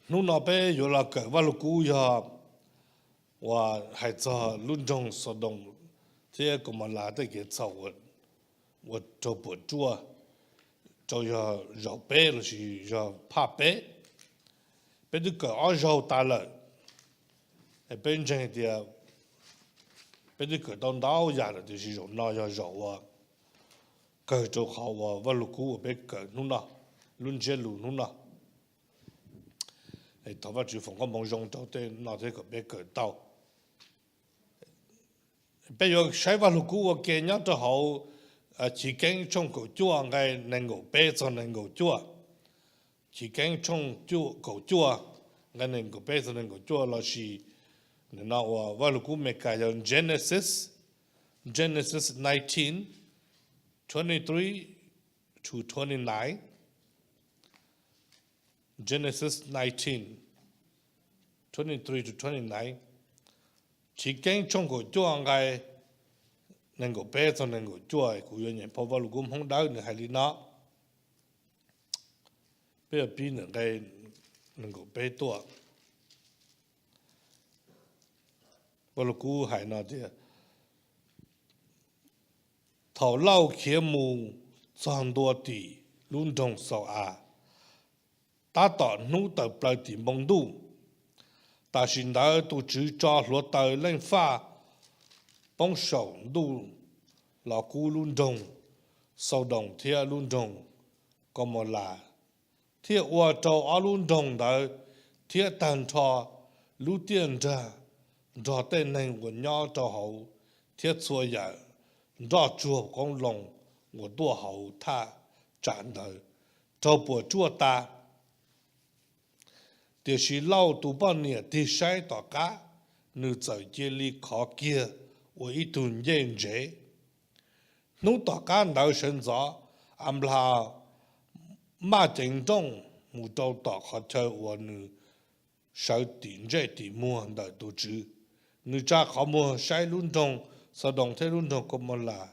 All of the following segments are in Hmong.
Hnub no peb yuav los kawm Vaj Lug Kub yog uas hais txog lub nroog Xaudoos thiab Kaumaulas tej kev txhaum uas raug puas tsuaj rau yog zaum peb lossis yog phaj peb. Peb twb kawm ob zaug tas lawm, peb ntseeg tias peb twb kawm tau ntau yam lawm, tiam sis zaum no yog zaum uas kawg rau qhov uas Vaj Lug Kub uas peb kawm hnub no, lub ntsiab lus hnub no. Thov Vaj Tswv foom koob hmoov zoo rau tej no thiab kom peb kawm tau. Peb yuav saib Vaj Lug Kub ua ke nyob rau hauv Chiv Keeb tshooj kaum cuaj nqai nees nkaum peb txog nees nkaum cuaj. Chiv Keeb tshooj kaum cuaj nqai nees nkaum peb txog nees nkaum cuaj lossis no uas Vaj Lug Kub Meskas yog Genesis, Genesis nineteen, twenty-three to twenty-nine. Genesis nineteen, twenty-three to twenty-nine. Chiv Keeb tshooj kaum cuaj nqai nees nkaum peb txog nees nkaum cuaj, kuv yuav nyeem phau Vaj Lug Kub Hmoob Dawb, nws hais li no. Peb yuav pib ntawm nqai nees nkaum peb tuaj. Vaj Lug Kub hais no tias, thaum Lauj khiav mus txog ntua tim lub nroog Xau-as, tab tom hnub tawm plaws tim npoo ntuj. Tam sim ntawd tus Tswv tso hluav taws leej faj poob saum ntuj los kub lub nroog Xaudoos thiab lub nroog Kaumaulas, thiaj ua rau ob lub nroog ntawd thiab tag nrho lub tiaj nrag nrog tej neeg uas nyob rau hauv thiab txhua yam nroj tsuag qoob loo uas tuaj hauv thaj tsam ntawd raug puas tsuaj tas. Tiam sis Lauj tus poj niam tig saib tom qab, nws txawm cia li khov kiag ua ib tug ncej ntsev. Hnub tom qab ntawd sawv ntxov Anplahas maj ceev nrooj mus rau tom qhov chaw uas nws sawv tim ntsej tim muag ntawm tus Tswv. Nws tsa qhov muag saib lub nroog Xaudoos thiab lub nroog Kaumaulas.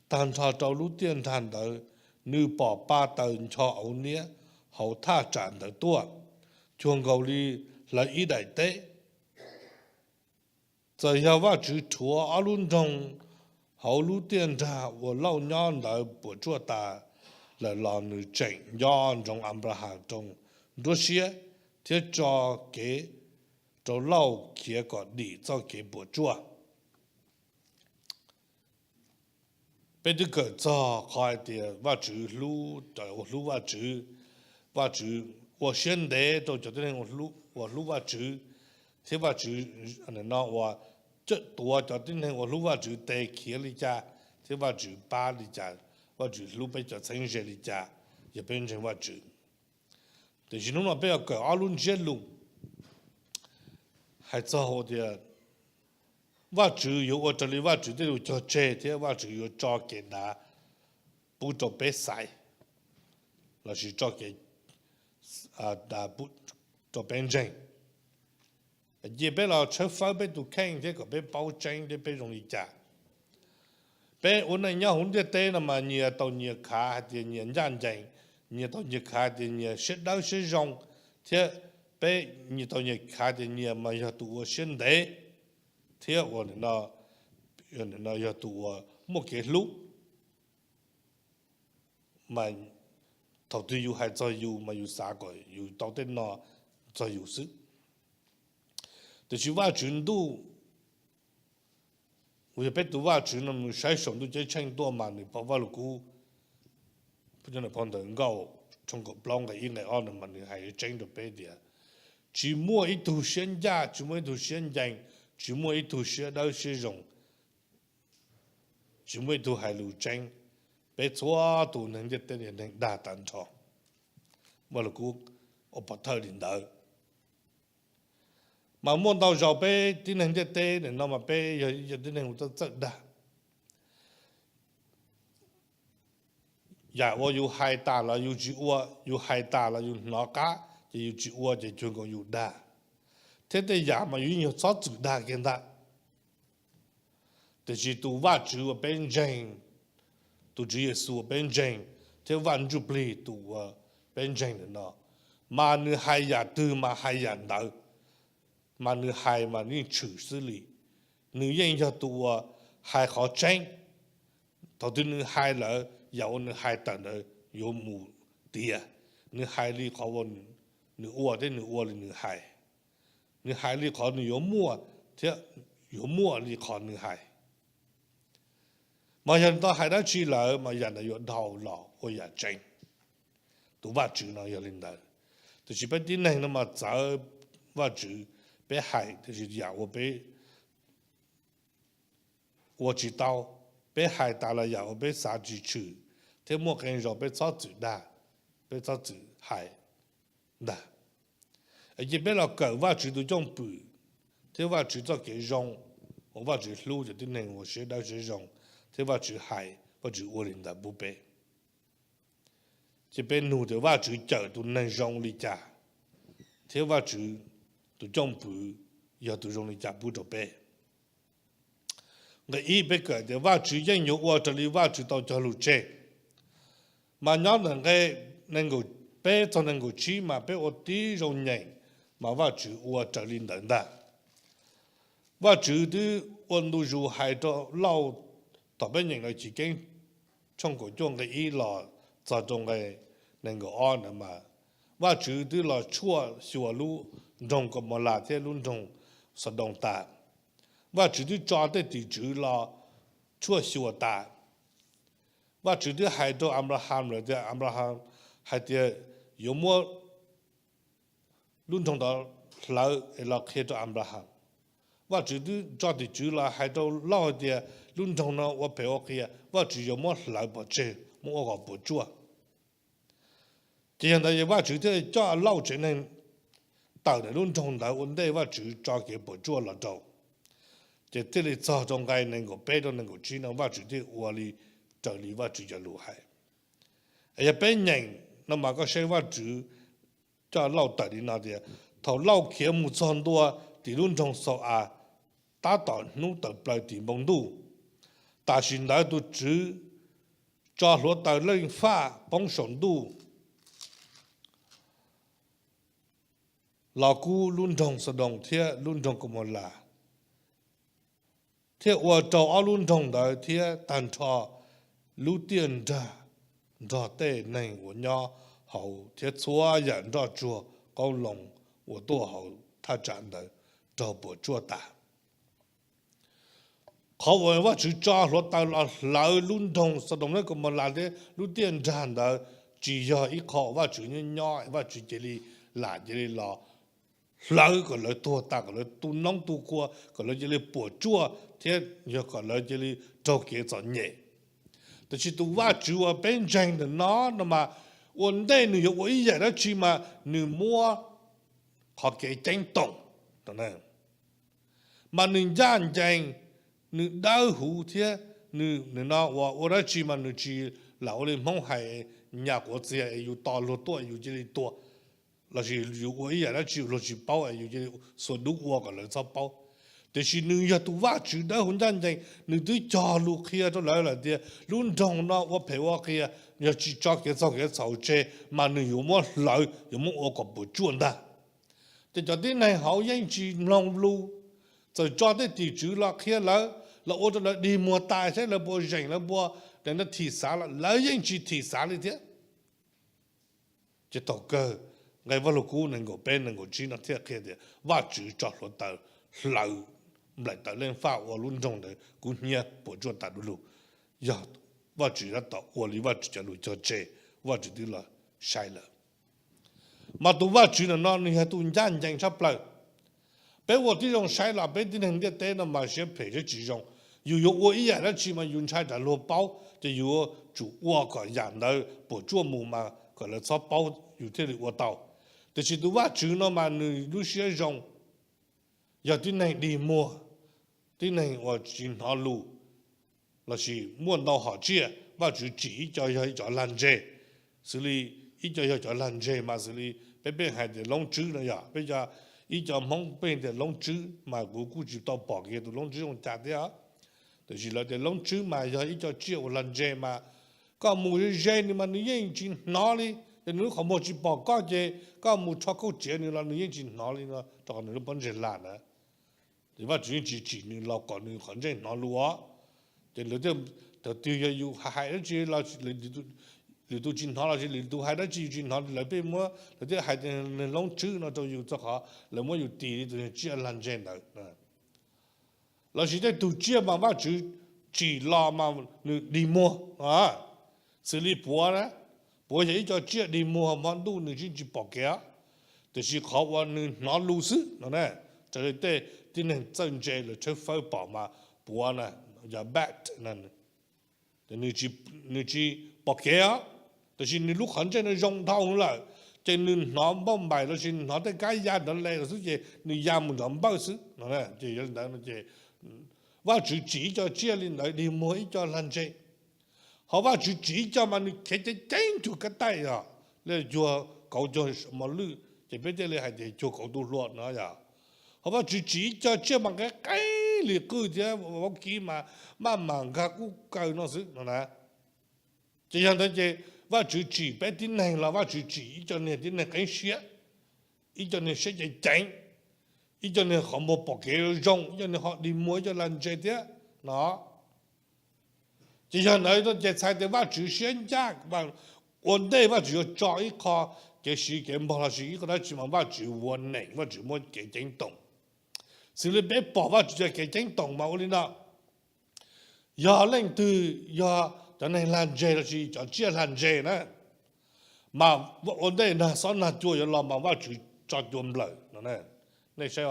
Tag nrho rau lub tiaj nrag ntawd, nws pom pa taws ncho auv niab hauv thaj tsam ntawd tuaj, cuag nkaus li hlawv ib daim teb. Txawm yog Vajtswv rhuav ob lub nroog hauv lub tiaj nrag uas Lauj nyob ntawd puas tsuaj tas lawm los nws tseem nco ntsoov Anplahas rau nruab siab thiab tso kev rau Lauj khiav kom dim txoj kev puas tsuaj. Peb twb kawm txog qhov hais tias Vajtswv hlub cov uas hlub Vajtswv, Vajtswv ua siab ntev rau cov tib neeg uas hlub Vajtswv, thiab Vajtswv no uas tuav cov tib neeg uas hlub Vajtswv tes khiav li cas, thiab Vajtswv pab li cas, Vajtswv hlub peb cov txheeb ze li cas, yog peb ntseeg Vajtswv. Tiam sis hnub no peb yuav kawm ob lub ntsiab lus hais txog tias Vajtswv yuav ua raws li Vajtswv tej lus cog tseg thiab Vajtswv yuav tso kev dav pub rau peb xaiv, lossis tso kev dav rau peb ntseeg. Cia peb los tshawb fawb peb tus kheej thiab kom peb paub tseeb thiab peb zoo li cas. Peb ua neej nyob hauv ntiaj teb no mas nyias tau nyias khav hais tias nyias ncaj ncees, nyias tau nyias khav hais tias nyias siab dawb siab zoo, thiab peb nyias tau nyias khav tias nyias mas yog tus ua siab ntev, thiab ua no yog tus uas muaj kev hlub. Mas thaum twg yus hais txog yus mas yus xav kom yus tau tej no txog yus xwb. Tiam sis Vajtswv ntuj uas yog peb tus Vajtswv no nws saib saum ntuj ceeb tsheej tuaj mas nws pom Vajluskub, phau ntawv Nkauj tshooj kaum plaub nqe ib nqe ob no mas nws hais tseeb rau peb tias tsis muaj ib tug siab ncaj, tsis muaj ib tug siab ncees, tsis muaj ib tug siab dawb siab zoo, tsis muaj ib tug hais lus tseeb. Peb txhua tus neeg ntiaj teb yog neeg dag tag nrho. Vajluskub ua pov thawj li ntawd. Mas muaj ntau zaus peb tib neeg ntiaj teb no mas peb yog tib neeg uas txawj txawj dag. Yam uas yus hais tas los yus tsis ua, yus hais tas los yus hnov qab ces yus tsis ua ces cuag nkaus yus dag. Thiab tej yam mas yus yeej yog txhob txwm dag kiag ntag. Tiam sis tus Vajtswv uas peb ntseeg, tus Tswv Yexus uas peb ntseeg, thiab Vaj Ntsuj Plig tus uas peb ntseeg ntawm no, Mas nws hais yam twg mas hais yam ntawd, mas nws hais mas yeej tshwm xwb li. Nws yeej yog tus uas hais qhov tseeb. Thaum twg nws hais lawm, yam uas nws hais tawm ntawd yuav mus tiav. Nws hais li qhov uas nws ua thiab nws ua li nws hais. Nws hais li qhov nws yuav muaj thiab yuav muaj li qhov nws hais. Mas yog nws tau hais dab tsi lawm mas yam ntawd yuav dhau los ua yam tseeb. Tus Vajtswv no yog li ntawd. Tiam sis peb tib neeg no mas txawv Vajtswv, peb hais tiam sis yam uas peb ua tsis tau, peb hais tas los yam uas peb xav tsis tshwm, thiab muaj qee zaus peb txhob txwm dag, peb txhob txwm hais ntag. Ces peb los kawm Vajtswv tus cwj pwm thiab Vajtswv txoj kev zoo uas Vajtswv hlub cov tib neeg uas siab dawb siab zoo, thiab Vajtswv hais, Vajtswv ua li ntawd pub peb. Ces peb nug tias Vajtswv cawm tus neeg zoo li cas, thiab Vajtswv tus cwj pwm yog tus zoo li cas pub rau peb. Nqe ib peb kawm tias Vajtswv yeej yuav ua raws li Vajtswv tau cog lus tseg. Mas nyob ntawm nqe nees nkaum peb txog nees nkaum tsib mas peb ua tib zoo nyeem, mas Vajtswv ua raws li ntawd ntag. Vajtswv twb ua ntu zus hais rau Lauj, thaum peb nyeem los Chiv Keeb tshooj kaum cuaj nqe ib los txog rau nqe nees nkaum ob ntawd mas, Vajtswv twb los tshuaj xyuas lub nroog Kaumaulas thiab lub nroog Xaudoos tas. Vajtswv twb tso tej tim tswv los tshuaj xyuas tas. Vajtswv twb hais rau Anplahas lawm tias Anplahas hais tias yuav muab lub nroog ntawd hlawv es los qhia rau Anplahas. Vajtswv twb tso tim tswv los hais rau Lauj hais tias lub nroog no ua phem ua qias, Vajtswv yuav muab hlawv pov tseg muab ua kom puas tsuaj. Ces yog ntawd Vajtswv thiaj coj Lauj tsev neeg tawm ntawm lub nroog ntawd ua ntej Vajtswv tso kev puas tsuaj los rau. Ces thiaj li txog rau nqe nees nkaum peb rau nees nkaum tsib no Vajtswv thiaj ua li raws li Vajtswv cov lus hais. Yog peb nyeem no mas koj saib Vajtswv coj Lauj tawm li no tias, thaum Lauj khiav mus txog ntua tim lub nroog Xau-as, tab tom hnub tawm plaws tim npoo ntuj, tam sim ntawd tus Tswv tso hluav taws leej faj poob saum ntuj los kub lub nroog Xaudoos thiab lub nroog Kaumaulas, thiab ua rau ob lub nroog ntawd thiab tag nrho lub tiaj nrag nrog tej neeg uas nyob hauv thiab txhua yam nroj tsuag qoob loo uas tuaj hauv thaj tsam ntawd raug puas tsuaj tas. Qhov uas Vajtswv tso hluav taws los hlawv lub nroog Xaudoos thiab Kaumaulas thiab lub tiaj nrag ntawd tsis yog ib qho uas Vajtswv nyob nyob es Vajtswv cia li lam cia li los hlawv kom lawv tuag tas, kom lawv tu noob tu kua, kom lawv cia li puas tsuaj thiab yog kom lawv cia li raug kev txom nyem. Tiam sis tus Vajtswv uas peb ntseeg ntawm no no mas ua ntej nws yuav ua ib yam dab tsi mas nws muab qhov kev ceeb toom, mas nws ncaj ncees, nws dawb huv thiab nws no ua ua dab tsi mas nws tsis lam ua li Hmoob hais nyas quav txias es yus tos luag tuaj yus cia li tua, lossis yus ua ib yam dab tsi luag tsis paub es yus cia li xuas dub ua kom lawv txhob paub. Tiam sis nws yog tus Vajtswv dawb huv ncaj ncees, nws twb cog lus qhia rau lawv lawm tias lub nroog no ua phem ua qias, yog tsis tso kev txaug kev txhaum tseg mas nws yuav muab hlawv, yuav muab ua kom puas tsuaj ntag. Ces cov tib neeg hauv yeej tsis mloog lus, txawm tso tej tim tswv los qhia lawv, los ua rau lawv dig muag tas saib lawv puas zeem, lawv puas thim xav los lawv yeej tsis thim xav li thiab. Ces thaum kawg nqe Vaj Lug Kub nees nkaum peb nees nkaum tsib no thiaj qhia tias Vajtswv tso hluav taws hlawv nplaim taws leej faj ua lub nroog ntawd kub hnyiab puas tsuaj tas du lug. Yog Vajtswv tab tom ua li Vajtswv cov lus cog tseg, Vajtswv twb los saib lawm. Mas tus Vajtswv ntawm no nws yog tus ncaj ncees tshaj plaws. Peb ua tib zoo saib los peb tib neeg ntiaj teb no mas siab phem siab tsis zoo. Yus yuav ua ib yam dab tsi mas yus ntshai tsam luag paub, ces yus yuav tsum ua kom yam ntawd puas tsuaj mus mas kom lawv txhob paub yus thiaj li ua tau. Tiam sis tus Vajtswv no mas nws lub siab zoo, yog tib neeg dig muag, tib neeg uas tsis hnov lus, lossis muaj ntau hom tsiaj, Vajtswv tsim ib co yog ib cov lag ntseg, xws li ib co yog cov lag ntseg mas xws li peb pheej hais tias loob tswb no yog peb cov, ib co Hmoob pheej tias loob tswb mas kuv kuj tsis tau pom kiag tus loob tswb zoo cas thiab. Tiam sis lawv tias loob tswb mas yog ib co tsiaj uas lag ntseg mas koj mus ze ze nws mas nws yeej tsis hnov li. Ces nws lub qhov muag tsis pom koj ces koj mus rho kauj txiav nws los nws yeej tsis hnov li no rau qhov nws lub pob ntseg lag ntawd. Ces Vajtswv yeej tsis tsim nws los kom nws qhov ntsej hnov lus os. Ces lawv thiaj, thaum twg yog yus hais dab tsi los lwm tus tsis hnov los sis lwm tus hais dab tsi yus tsis hnov lawv pheej muab, lawv thiaj hais tias nws loob tswb no rau yus txog qhov lawv muab yus tis li tus tsiaj lag ntseg ntawd. Los sis tej tug tsiaj mas Vajtswv tsim los mas nws dig muag, xws li puav na, puav yog ib co tsiaj dig muag hmo ntuj nws tsis, tsis pom kev os, tiam sis qhov uas nws hnov lus xwb no na. Raws li tej tib neeg txawj ntse lawv tshawb fawb pom mas puav na, yog bat, nws tsis pom kev os, tiam sis nws lub qhov ntsej no zoo dhau lawm, ces nws hnov npauj npaim los sis hnov tej kab ya nrov le lawm xwb ces nws ya mus nrov npawj xwb no. Ces yog li ntawd no ces Vajtswv tsim ib co tsiaj li ntawd dig muag ib co lag ntseg. Ho Vajtswv tsim ib co mas nws khiav ceev ceev cuag kab taij os, li cuag kauv cuag mos lwj ces peb thiaj li hais tias cuag kauv tu hlua no yog. Ho Vajtswv tsim ib co tsiaj mas qeeb qeeb li qwj thiab vaub kib mas maj mam nkag ub kaw no xwb no na. Ces yog ntawd ces Vajtswv tsim peb tib neeg los Vajtswv tsim ib co niag tib neeg qeeb siab, ib co niag siab ceev ceev, ib co niag qhov muag pom kev zoo, ib co niag ho dig muag ib co lag ntseg thiab no. Ces yog ntawd ces txhais tias Vajtswv siab ncaj, ua ntej Vajtswv yuav tso ib qho kev siv kev npog los sis ib qho dab tsi mas Vajtswv ua neem, Vajtswv muab kev ceeb toom. Xws li peb pom Vajtswv cov kev ceeb toom mas ua li no: yog leej twg yog cov neeg lag ntseg los sis cov tsiaj lag ntseg na, mas ua ntej nag xob nag cua yuav los mas Vajtswv tso cua nplawm no. Nej saib,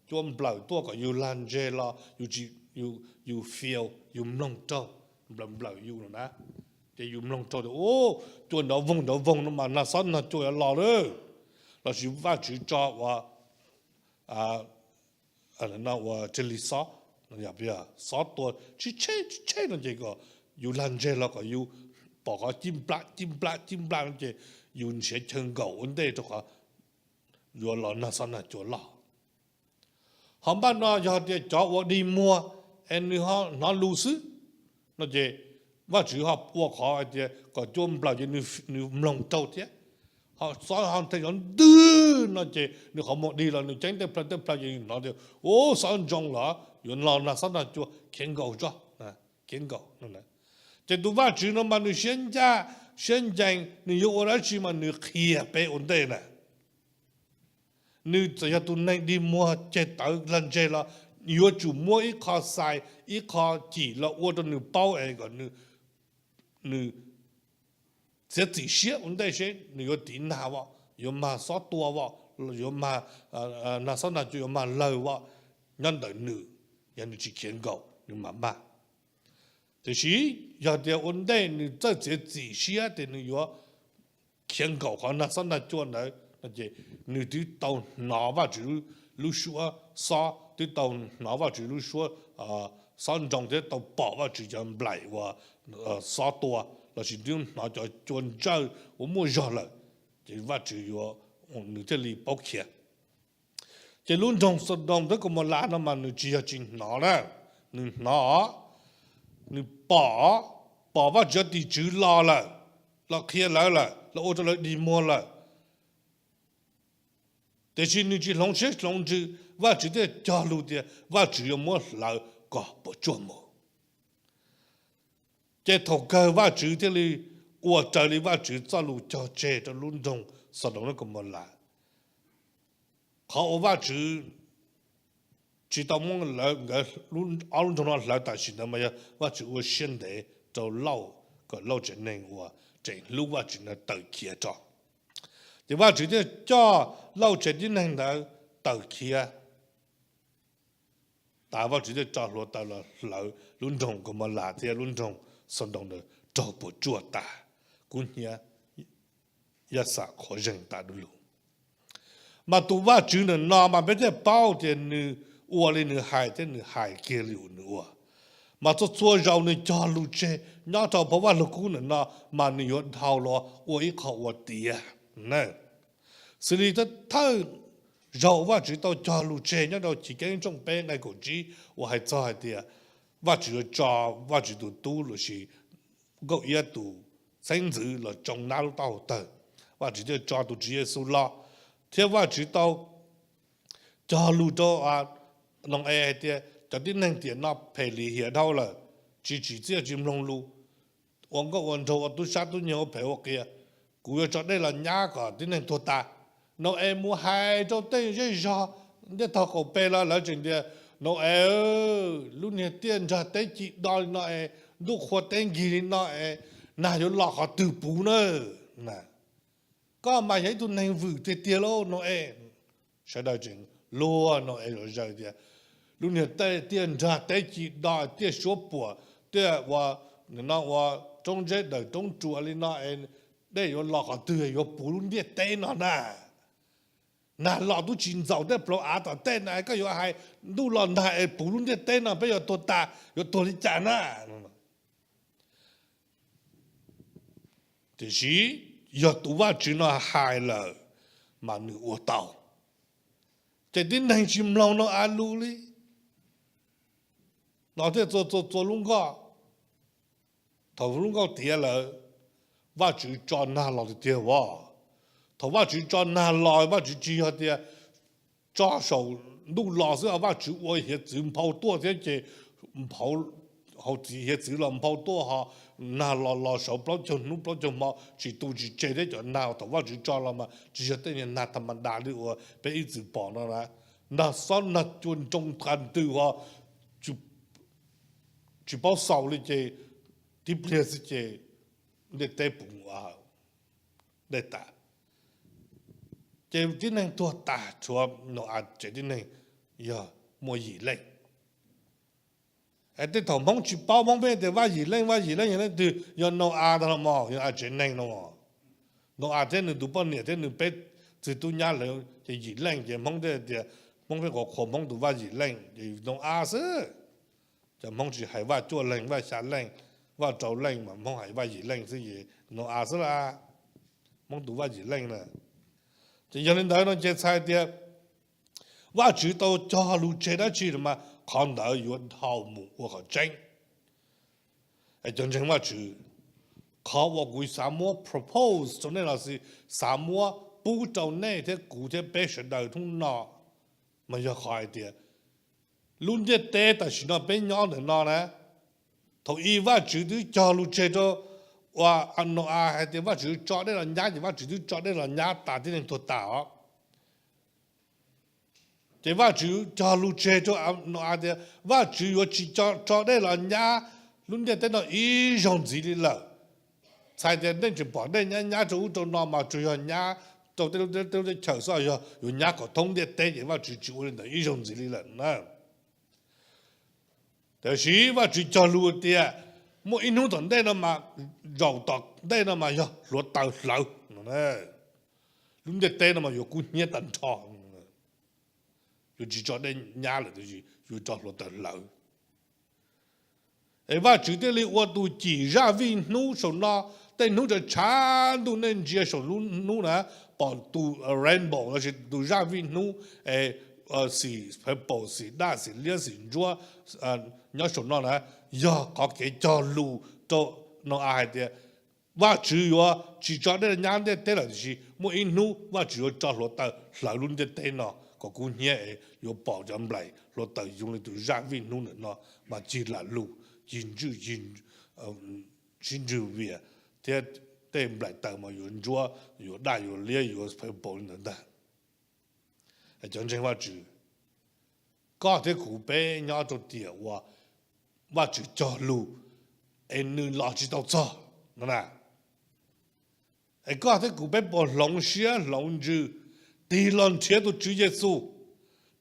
cua nplawm tuaj kom yus lag ntseg los yus, yus feel, yus mloog raug, nplawm nplawm yus no na. Ces yus mloog raug tias cua nrov voog nrov voog no mas nag xob nag cua yuav los lawm. Los sis Vajtswv tso ua, ua raws li xob, xob tua tshib tsheb tshib tsheb no ces kom yus lag ntseg los kom yus pom qhov cib nplam cib nplam cib nplam no ces yus nrhiav chaw nkaum ua ntej rau qhov yuav los nag xob nag cua loj. Ho npaj no yog tias cov uas dig muag es nws ho hnov lus xwb no ces Vajtswv ho ua qhov hais tias kom cua nplawm ces nws mloog raug thiab. Ho xob ho nthe cov ntwg no ces nws qhov muag dig los nws ceeb tej plhaw tej plhaw ces nws hnov tias ub xob ntsoov los yuav los nag xob nag cua khiav nkaus tso, khiav nkaus. Ces tus Vajtswv no mas nws siab ncaj siab ncees, nws yuav ua dab tsi mas nws qhia peb ua ntej na. Nws txawm yog tus neeg dig muag ceg tawv lag ntseg los yuav tsum muab ib qho xais ib qho cim los ua rau nws paub es kom nws txiav txim siab ua ntej seb nws yuav tiv nag vom, yuav mag xob tua vom, yuav mag nag xob nag cua yuav mag lawg vom, nyob ntawm nws, yog nws tsis khiav nkaus nws mam mag. Tiam sis yog tias ua ntej nws txawj txiav txim siab tias nws yuav khiav nkaum qhov nag xob nag cua ntawd no ces nws twb tau hnov Vajtswv lub suab xob, twb tau hnov Vajtswv lub suab xob ntsoov thiab tau pom Vajtswv cov nplaim uas xob tua, los sis twb hnov cov cua ntsawj uas muaj zog lawm, ces Vajtswv yuav, nws thiaj li paub khiav. Ces lub nroog Xaudoos thiab Kaumaulas no mas nws tsis yog tsis hnov na, nws hnov, nws pom, pom Vajtswv cov tim tswv los lawm, los qhia lawv lawm, los ua rau lawv dig muag lawm. Tiam sis nws tsis hloov siab hloov ntsws, Vajtswv thiaj cog lus tias Vajtswv yuav muab hlawv kom puas tsuaj mus. Ces thaum kawg Vajtswv thiaj li ua raws li Vajtswv txoj lus cog tseg rau lub nroog Xaudoos thiab Kaumaulas. Qhov uas Vajtswv tsis tau muab nkawd ob lub nroog no hlawv tam sim ntawd mas yog Vajtswv ua siab ntev rau Lauj, kom Lauj tsev neeg uas tseem hlub Vajtswv ntawd tawm khiav tso. Ces Vajtswv thiaj coj Lauj tsev tib neeg ntawd tawm khiav, tas Vajtswv thiaj tso hluav taws los hlawv lub nroog Kaumaulas thiab lub nroog Xaudoos ntawd raug puas tsuaj tas, kub hnyiab yaj xam qhuav zeeg tas du lug. Mas tus Vajtswv ntawm no mas peb thiaj paub tias nws ua li nws hais thiab nws hais kiag li uas nws ua. Mas txhua txhua zaus nws cog lus tseg nyob rau phau Vaj Lug Kub ntawm no mas nws yuav dhau los ua ib qho ua tiav. Xws li thawj thawj zaug Vajtswv tau cog lus tseg nyob rau Chiv Keeb tshooj peb nqe kaum tsib uas hais txog hais tias Vajtswv yuav tso Vajtswv tus tub los sis Nkauj Iab tus xeeb ntxwv los tsoo nab lub taub hau tawg. Vajtswv thiaj tso tus Tswv Yexus los, thiab Vajtswv tau cog lus rau Nau-es hais tias cov tib neeg tiam no phem lim hiam dhau lawm, tsis tsim txiaj tsis mloog lus, ua nkauj ua nraug ua tub sab tub nyiag ua phem ua qias. Kuv yuav tso dej los nyab kom tib neeg tuag tas. Nau-es mus hais rau tej zej zog ntiaj tog qaum pes los lawv tseem tias, Nau-es, lub niag tiaj nrag teb ci do li no es, ntuj qhua teb nkig li no es, nag yuav los qhov twg puv na? Koj mas yog ib tug neeg vwm tiag tiag lauj Nau-es. Sawv daws tseem luag Nau-es zom zaws tias, lub niag tiaj nrag teb ci do, tiaj suab puam, tiaj ua, no ua roob zeb daws roob ruas li no es, dej yuav los qhov twg yuav puv lub ntiaj teb no na? Nag los twb tsis ntxaus tej plauv av tom tej na, koj yuav hais ntuj los nag es puv lub ntiaj teb no peb yuav tuag tas, yuav tuag li cas na? Tiam sis yog tus Vajtswv no hais lawm mas nws ua tau. Ces tib neeg tsis mloog Nau-es lus li, no thiaj txua txua txua lub nkoj. Thaum lub nkoj tiav lawm, Vajtswv tso nag los tiag tiag as. Thaum Vajtswv tso nag los, Vajtswv tsis yog tias tso saum ntuj los xwb, Vajtswv ua hiav txwv nphau tuaj thiab ces nphau, hauv txiv hiav txwv los nphau tuaj ho nag los los saud plaub caug hnub plaub caug hmo tsis tu tsis tseg thiab cov nag thaum Vajtswv tso los mas tsis yog tej niag nag tha ma da li uas peb ib txwm pom no na. Nag xob nag cua nroo qas ntws ho tsis paub xaus li ces tib pliag xwb ces ntiaj teb puv dej tas. Ces tib neeg tuag tas, tshuav Nau-es tsev tib neeg yog muaj yim leej. Tej thaum Hmoob tsis paub, Hmoob pheej tias Vaj Yim Leej, Vaj Yim Leej yog leej twg? Yog Nau-es ntag los mas, yog Nau-es tsev neeg no. Nau-es thiab nws tus poj niam thiab nws peb txiv tub nyab lawv ces yim leej ces Hmoob thiaj tias, Hmoob pheej qhuas qhuas Hmoob tus Vaj Yim Leej ces Nau-es xwb. Cov Hmoob tsis hais Vaj Cuaj Leeg, Vaj Xya Leej, Vaj Rau Leej mas Hmoob hais Vaj Yim Leej xwb ces Nau-es xwb las. Hmoob tus Vaj Yim Leej na. Ces yog li ntawd no ces txhais tias Vajtswv tau cog lus tseg dab tsi los mas qhov ntawd yuav dhau mus ua qhov tseeb. Cov ntseeg Vajtswv, qhov uas kuv xav muab propose rau nej los sis xav muab pub rau nej thiab kuv thiab peb sawv daws hnub no mas yog qhov hais tias lub ntiaj teb tam sim no peb nyob ntawm no na, thaum ub Vajtswv twb cog lus tseg rau, uas Nau-es hais tias Vajtswv tso dej los nyab ces Vajtswv twb tso dej los nyab tas tib neeg tuag tas os. Ces Vajtswv cog lus tseg rau Nau-es tias Vajtswv yuav tsis tso dej los nyab lub ntiaj teb no ib zaug ntxiv li lawm. Txhais tias nej tseem pom dej nyab nyab rau ub rau no mas tsuas yog nyab rau tej lub teb chaws xwb, yog yuav nyab kom thoob ntiaj teb ces Vajtswv tsis ua li ntawd ib zaug ntxiv li lawm na. Tiam sis Vajtswv cog lus tias muaj ib hnub tom ntej no mas, zaum tom ntej no mas yog hluav taws hlawv, lub ntiaj teb no mas yuav kub hnyiab tag nrho, yuav tsis tso dej nyab lawm, yuav tso hluav taws hlawv. Es Vajtswv thiaj li ua tus cim zaj vij hnub saum no, tej hnub tshav tshav ntuj nej ntsia saum lub hnub na, pom tus rainbow lossis tus zaj vij hnub, xim purple, xim daj, xim liab, xim ntsuab nyob saum no na, yog qhov kev cog lus rau Nau-es hais tias Vajtswv yuav tsis tso dej nyab ntiaj teb lawm tiam sis muaj ib hnub Vajtswv yuav tso hluav taws hlawv lub ntiaj teb no kom kub hnyiab es yuav pom cov nplaim hluav taws zoo li tus zaj vij hnub ntawm no mas cig lam lug, cig ntswj, sib ntswg vias thiab tej nplaim taws mas yuav ntsuab, yuav daj, yuav liab, yuav purple li ntawd ntag. Cov ntseeg Vajtswv, koj thiab kuv peb nyob rau tiam uas Vajtswv cog lus es nws los tsis tau txog no na. Es koj thiab kuv peb puas hloov siab hloov ntsws tig los nrhiav tus Tswv Yexus,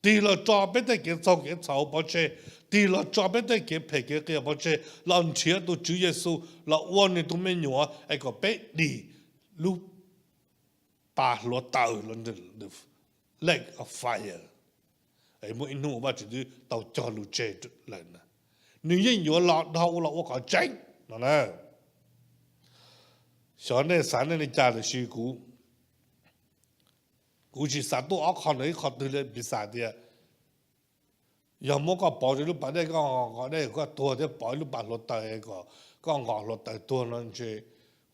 tig los tso peb tej kev txaug kev txhaum pov tseg, tig los tso peb tej kev phem kev qias pov tseg los nrhiav tus Tswv Yexus los ua nws tus me nyuam es kom peb dim lub pas hluav taws, lake of fire, muaj ib hnub uas Vajtswv twb tau cog lus tseg lawm na, nws yeej yuav los dhau los ua qhov tseeb no na. Xyov nej xav nej li cas tiam sis kuv, kuv tsis xav tuaj ob qho ntawm ib qho twg li, piv xam tias yog muab koj pov rau lub pas dej, koj nqos dej koj tuag thiab pov ib lub pas hluav taws kom koj nqos hluav taws tuag no ntshe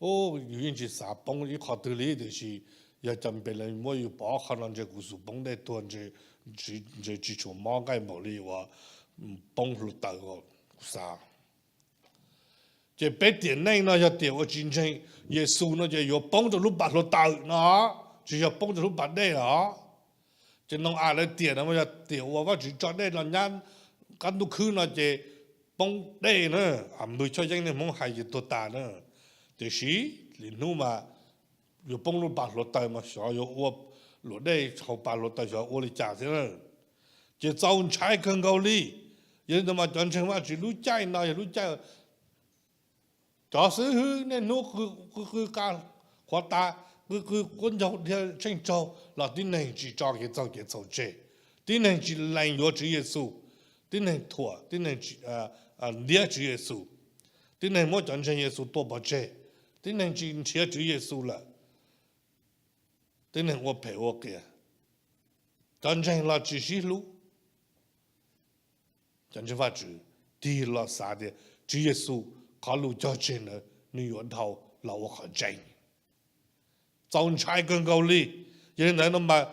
Yus yeej tsis xav poob ib qho twg li, tiam sis yog cov npe lawv muab yus pov qhov no ntshe kuv xub poob dej tuag, ntshe tsis tshua mob nqaij npaum li uas poob hluav taws kuv xav. Ces peb tiam neej no yog tiam uas tsis ntseeg Yexus no ces yuav poob rau lub pas hluav taws no, tsis yog poob rau lub pas dej os. Ces Nau-as lawv tiam no yog tiam uas Vajtswv tso dej los nyab qab ntuj khwb no ces poob dej na, npwg choj yeeb niaj Hmoob hais ces tuag tas na. Tiam sis lwm hnub mas yuav poob lub pas hluav taws mas xyov yuav ua, luam dej hauv pas hluav taws xyov ua li cas thiab na. Ces txaus ntshai kawg nkaus li. Yog li ntawd mas cov ntseeg Vajtswv lub caij no yog lub caij cov xib hwb niaj hnub qw qw qa qhuav tas, qw qw quab ncaug dhia tsheej tsaug los tib neeg tsis tso kev txhaum kev txhaum tseg, tib neeg tsis lees yuav Tswv Yexus, tib neeg thuam, tib neeg ntiab Tswv Yexus, tib neeg muab cov ntseeg Yexus tua pov tseg, tib neeg tsis nrhiav Tswv Yexus lawm, tib neeg ua phem ua qias, cov ntseeg los tsis sib hlub. Cov ntseeg Vajtswv tig los xav tias Tswv Yexus qhov lus cog tseg ntawd nws yuav dhau los ua qhov tseeb. Txaus ntshai kawg nkaus li. Yog li ntawd no mas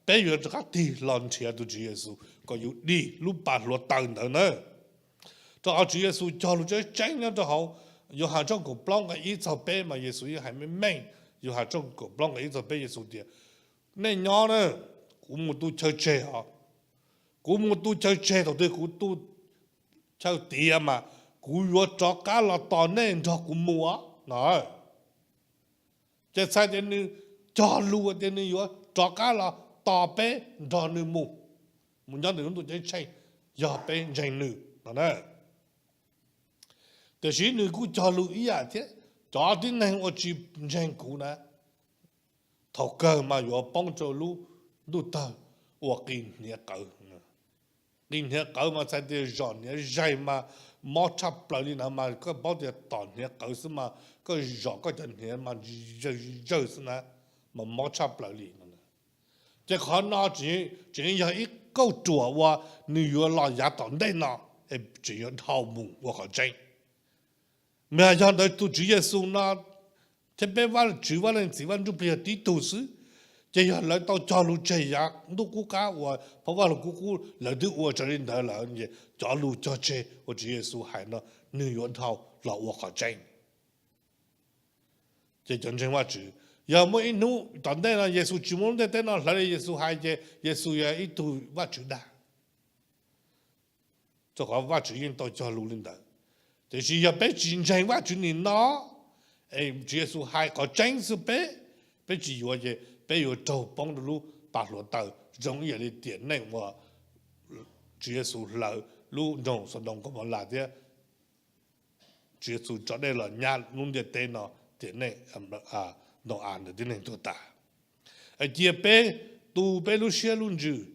peb yuav rov qab tig los nrhiav tus Tswv Yexus kom yus dim lub pas hluav taws ntawd na. Rau qhov Tswv Yexus cog lus tseeb tseeb nyob rau hauv Yauhas tshooj kaum plaub nqe ib txog peb mas Yexus yeej hais meej meej. Yauhas tshooj kaum plaub nqe ib txog peb Yexus tias, nej nyob na, kuv mus tu chaw tseg os. Kuv mus tu chaw tseg, thaum twg kuv tu chaw tiav mas kuv yuav rov qab los tos nej nrog kuv mus os no. Ces txhais tias nws cog lus tias nws yuav rov qab los tos peb nrog nws mus, mus nyob ntawm lub ntuj ceeb tsheej, yog peb ntseeg nws no na. Tiam sis nws kuj cog lus ib yam thiab, cov tib neeg uas tsis ntseeg kuv na, thaum kawg mas yuav poob rau lub ntuj tawg uas qi hniav qawv. Qi hniav qawv mas txhais tias zom hniav zaig mas mob tshaj plaws li na, mas koj paub tias tom hniav qawv xwb mas koj zom koj cov hniav mas zawg zawg xwb na, mas mob tshaj plaws li. Ces qhov no tseem yog ib kauj ruam uas nws yuav los yav tom ntej no, es tseem yuav dhau mus ua qhov tseeb. Mas yog ntawd tus Tswv Yexus no thiab peb Vajtswv Vaj Leej Txiv Vaj Ntsujplig yog tib tug xwb, ces yog lawv tau cog lus tseg yav ntuj qub qab uas phau Vajluskub qub lawv twb ua raws li ntawd lawm, cov lus cog tseg uas Tswv Yexus hais no nws yuav dhau los ua qhov tseeb. Ces cov ntseeg Vajtswv, yog muaj ib hnub tom ntej no Yexus tsis muaj lub ntiaj teb no, hlawv li Yexus hais ces Yexus yog ib tug Vajtswv dag, rau qhov Vajtswv yeej tau cog lus li ntawd. Tiam sis yog peb tsis ntseeg Vajtswv nim no, es Tswv Yexus hais qhov tseeb xwb peb, peb tsis yuav ces peb yuav raug poob rau lub pas hluav taws zoo ib yam li tiam neej uas Tswv Yexus hlawv lub nroog Xaudoos Kaumaulas thiab Tswv Yexus tso dej los nyab lub ntiaj teb no, tiam neej Nau-as ntawm tib neeg tuag tas. Es cia peb tu peb lub siab lub ntsws,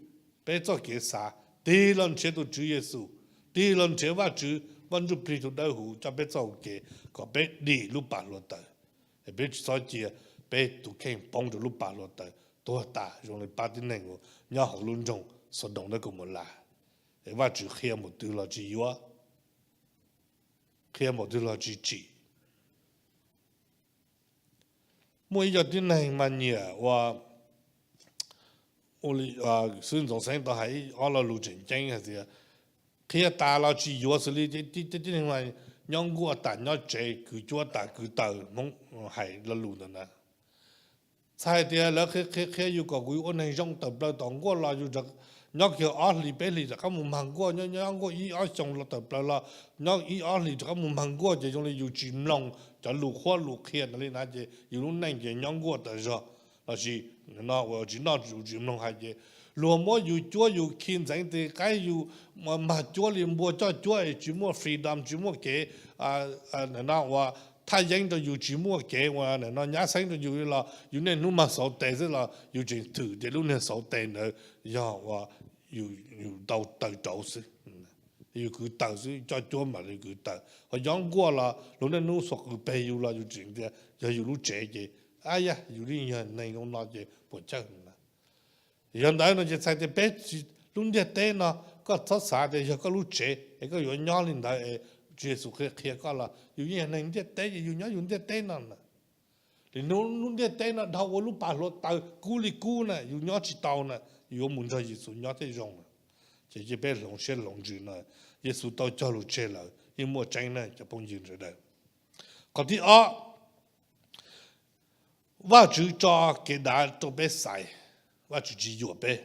peb txoj kev xav, tig los nrhiav tus Tswv Yexus, tig los nrhiav Vajtswv Vaj Ntsujplig tus dawb huv coj peb txoj hau kev kom peb dim lub pas hluav taws. Es peb tsis txhob cia peb tus kheej poob rau lub pas hluav taws tuag tas zoo li pab tib neeg uas nyob hauv lub nroog Xaudoos thiab Kaumaulas. Es Vajtswv qhia npaum twg los tsis yuav, qhia npaum twg los tsis tsim. Muaj ib co tib neeg mas nyiam ua, xib hwb Ntxoov Xeeb tau hais ob lo lus tseem ceeb hais tias qhia tas los tsis yuav xws li tib neeg mas nyob nkuaj tas nyob tsev, kwv cuab tas kwv taws, Hmoob hais lo lus ntawd na. Txhais tias lawv qhia qhia yus kom kuv ua neeg zoo tawm plaws tom nkuaj los yus nyob kiag ob hlis peb hlis rov qab mus mag nkuaj, nyob nyob nkuaj ib ob xyoo los tawm plaws los nyob ib ob hlis rov qab mus mag nkuaj ces zoo li yus tsis mloog cov lus qhuab lus qhia ntawd li na ces yus lub neej ces nyob nkuaj tas zog. Lossis no uas tsis noj yus tsis mloog hais ces luag muab yus cuab yus khi ntxeev tes qaib, yus mag cuab li npua coj cuab es tsis muaj freedom, tsis muaj kev, no uas thaj yeeb rau yus, tsis muaj kev uas no nyab xeeb rau yus li los yus niaj hnub mag xauv tes xwb los yus tseem twm tias lub niag xauv tes ntawd yog uas yus tau taws rauv xwb, yus kwv taws xwb, coj cuab mam li kwv taws. Ho nyob nkuaj los luag niaj hnub xuas qws peg yus los yus tseem tias yog yus lub tsev ces, ab yam, yus li yog neeg zoo no ces puas chawj na. Yog ntawd no ces txhais tias peb, lub ntiaj teb no koj txhob xav tias yog koj lub tsev es koj yuav nyob li ntawd es Tswv Yexus qhia qhia koj los yus yeej yog neeg ntiaj teb ces yus nyob yus ntiaj teb no na. Lwm hnub lub ntiaj teb no dhau ua lub pas hluav taws kub li kub na, yus nyob tsis tau na, yus yuav mus nrog Yexus nyob thiaj zoo na. Ces cia peb hloov siab hloov ntsws no, Yexus tau cog lus tseg lawm yeej muaj tseeb na cov phooj ywg sawv daws. Qhov thib ob, Vajtswv tso kev dav rau peb xaiv, Vajtswv tsis yuam peb.